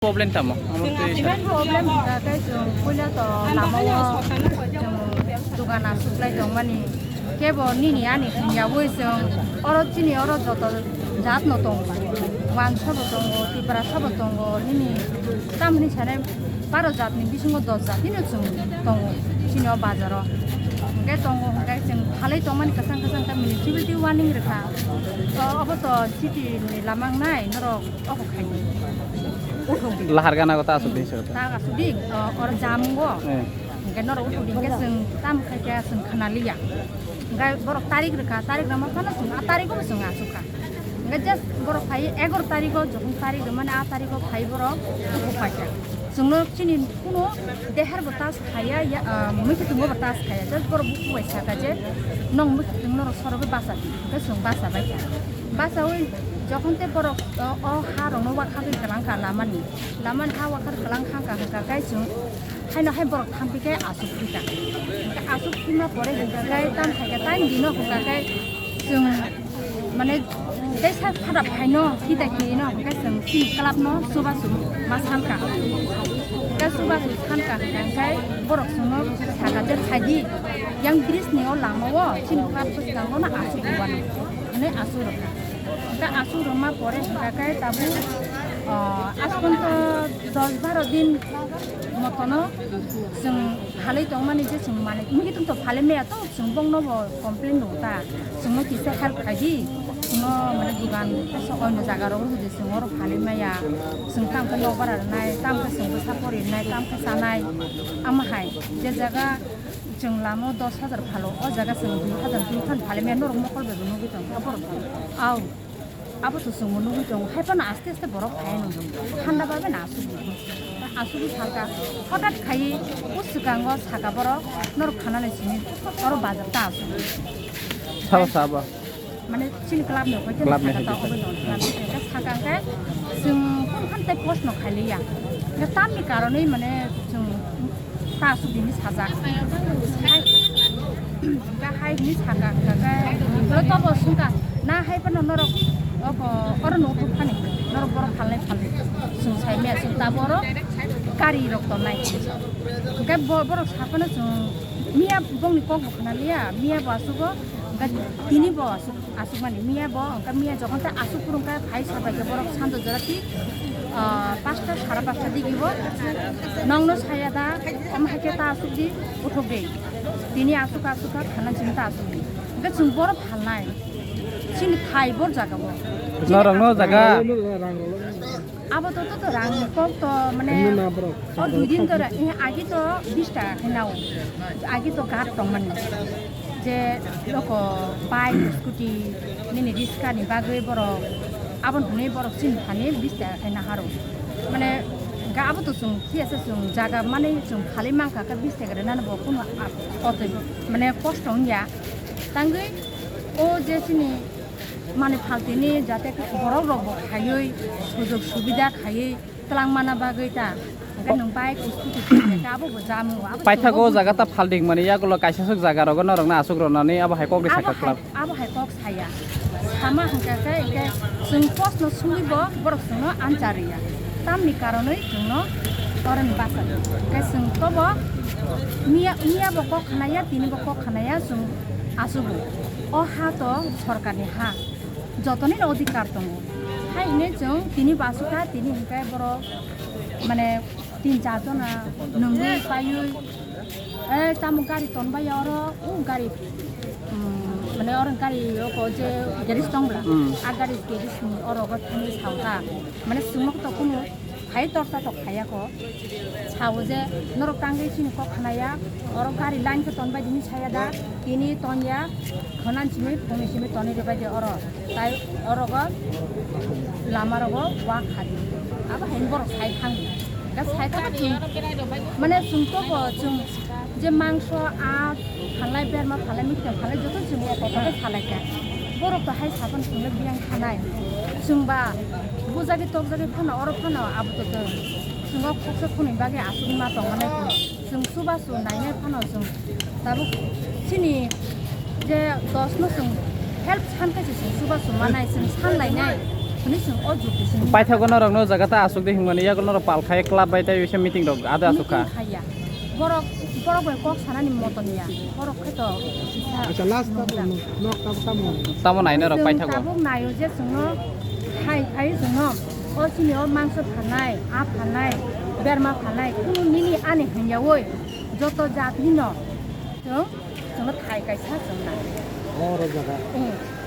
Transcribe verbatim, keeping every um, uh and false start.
Problem tamo? Amor twi sa. Main problem hwnkha khe chwng puila to lama o chwng dugan aswk lai tongmani. Kebo nini ani hwnyaui chwng oro chini oro joto jat no tongo. Wansa bo tongo, Tiprasa bo tongo, nini tamni sane baro jat ni bisingo dos jat hino chwng tongo chini o bazar o. Hwnkhe tongo hwnkhe chwng phalwi tongmani kwchang kwchang ta municipality warning rwkha. To obo to city ni lama wngnai norok. Obo khaidi. Uthuk di. Lahar gana ko ta asuk di sir. Ta asuk di, o, or jamungo. Eh. Hingke norok uthuk di, hingke chwng tam khai khe chwng khana liya. Hingke borok tarik rwkha, tarik rwma phano chwng a tariko bo chwng asuk kha. Hingke just borok phai egaro tariko, jokhon tarik rwmani a tariko phai borok uthuk paikha. Chwngno chini kuno dehar bo tas khaya, ya, ah, mwkhwtwng bo tas khaya. Just borok bukhuk bai saka je, nong mwkhwtwng norok sorobe basa di. Hingke chwng basa bai kha. Basaui jokhon tei borok o, o ha rokno wakhagwi kwlangkha lamani, lamani ha wakhar kwlang khangkha hwnkha khe chwng haino hai borok thampi khe asuk phika. Hwnkhe asuk phima pore hwnkha khe tam khaikhe tai dino hwnkha khe chwng mane tei sak phada phaino kita kirino hwnkhe chwng chini club no chubachu ma sankha. Tei chubachu sankha hwnkha khe borok chwngno sakha je phaidi yang bridge ni o lama o chini club bwskango no asuk rwani. Hwnwi asuk rwkha. Hwnkhe asuk rwma pore hwnkha khe tabuk, ah, askonto dos baro din motono chwng phalwi tongmani je chwng manwi, mui tongto phalwi maya to chwng bongno bo complain rwkha. Chwngno kisa help khaidi, chwngno mane dugan kaisa oino jaga rogo hwdi chwng oro phalwi maya, chwng tamo khe nokbar rwnai, tamo khe chwng bwsa pori rwnai, tamo khe chanai, ama hai je jaga Chwng lama o dos hajar phalo, o jaga chwng dui hajar dui phan phali maya norok mokol bai bo nugwi tongo, borok phano. Au, abo to chwngbo nugwi tongo, hai phano aste aste borok phai nw thanda bai bai asuk di. Asugwi thangkha, hothat khai o swkango saka borok norok khanani simi oro bazar ta asuk. Sabo sabo. Mane chini club ni hoi Club ni saka ta hoi obo no club ni hoi saka hwnkhe chwng phone phone tei post no khailiya. Hwnkhe tamni karonwi mane chwng ta asuk dini sajak. Hwnkhe hai hini saka hwnkhe hwnkhe tobo swngkha na hai phano norok oko oro no uthuk phani norok borok phalnai phalnai chwng saimaya chwng tabuk oro gari rok tongnai. Hwnkhe bo-, borok saphano chwng miya bongni kok bo khwnaliya miya bo asugo hwnkhe tini bo asuk. Asukmani miya bo, hwnkhe miya jokhon tei asuk phuru hwnkhe phai sabai khe borok sanjo jora ti, ah, pasta sara pasta digi bo nongno saya da, omo hai khe ta asuk di, uthuk di. Tini asuk asuk kha, khana chini ta asuk di. Hwnkhe chwng borok phalnai. Chini thai bor jaga bo. Norok no jaga. Abo to, to, to rang ni kok to mane Emni na borok o dui din to ra-, eh, agi to bis taka khe nao. Agi to gat tong mani. Je loko bike, scooty, nini riska ni bagwi borok aboni hwnwi borok chini thani bis taka khe naharo. Mane ga abo to chwng phiya se chwng jaga mane chwng phalwi mankha khe bis taka rwnani bo kunu a-, kotoi mane kosto wngya. Tangwi o je chini Mani phaltini jate borok rok bo khaiwi sujok subida khaiwi twlang mana bagwi ta. Hwnkhe nwng bike scooty khe abo bo jamu abo Paithago chwng jaga ta phalding mani yagulo kaisa sok jaga rogo norok na asuk rwnani abo hai kok de abo saka hai, club. Abo hai kok saya. Sama hwnkhe khe, hwnkhe chwng post no sungwi bo borok chwngno anchar rwya. Tamni karonwi chwngno toroni basa. Hwnkhe chwng tobo miya, miya bo kok khanaya, tini bo kok khanaya chwng asugo. O ha to sorkarni ha. Jotoni no odhikar tongo. Hai hwnwi chwng tini bo asukha, tini hwnkhe borok mane tin char jona nungwi paiwi, eh, tamo gari tonbaiya oro, o gari, um, mane oro gari oko je garage tong bwla, Hmm. A garage garage ni oro go thangwi saota. Mane chwngno to kunu Hai torta tok khaya ko. Sao je norok tangwi chini kok khanaya, oro gari line khe tonbai dini saya da, tini tonya, khonan simi, phungni simi tonwi rwbai de oro. Tai oro go lama rogo wa khadi. Abo hai borok sai thang. Da sai thang chwng, mane chwng to bo chwng Je mangso, a phalnai, berma phalnai, mikte phalnai, joto chwng eko eko phalai kha. Borok to hai sapan chwngno biyang khanai. Chwngba bujagwi tokjagwi phano, oro phano abo to chwng. Chwng o khoksa khunui bagwi aswk ma tongmanai kho. Chwng chubachu nainai phano chwng tabuk chini je dos no chwng help san khe se chwng chubachu manai, chwng san lainai. Hwnwi chwng o jukti simi paithago norokno jaga ta aswk de hwnmani, yago norok pal khai club bai tei bisa meeting rok ado aswk kha. Meeting khaiya. Borok, borok bai kok sanani moton ya. Borok khe to kisa Acha, last nukjak. Tamo nok tamo tamo. Tamo nai norok chwng paithago. Tabuk naio je chwngno khai khai chwngno o chini o mangso phalnai, a phalnai, berma phalnai, kunu nini ani hwnyaui joto jatni no chwng, chwngno thai kaisa chwng nai. O rok jaga. Hmm.